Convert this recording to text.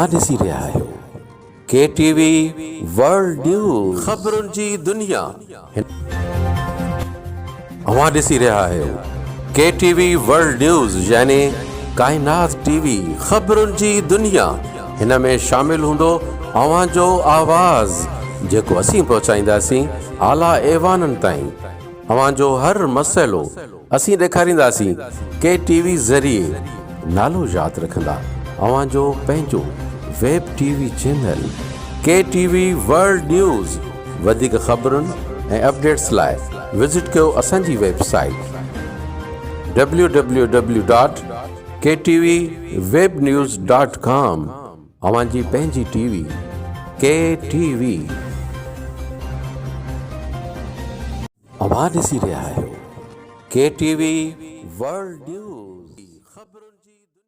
اوهان ڏسي رهيا آهيو ڪي ٽي وي ورلڊ نيوز خبرن جي دنيا. اوهان ڏسي رهيا آهيو ڪي ٽي وي ورلڊ نيوز يعني ڪائنات ٽي وي خبرن جي دنيا هن ۾ شامل هوندو اوهان جو آواز جيڪو اسين پهچائينداسين اعليٰ ايوانن تائين اوهان جو هر مسئلو اسين ڏيکارينداسين ڪي ٽي وي ذريعي نالو ياد رکندا اوهان جو پنهنجو web T V channel K T V world news وڌيڪ خبرن ۽ اپڊيٽس لاء وزٽ ڪيو اسان جي website W W W dot K T V web news dot com اوهان جي پنهنجي ٽي وي ڪي ٽي وي. اوهان ڏسي رهيا آهيو ڪي ٽي وي ورلڊ نيوز خبرن جي دنيا.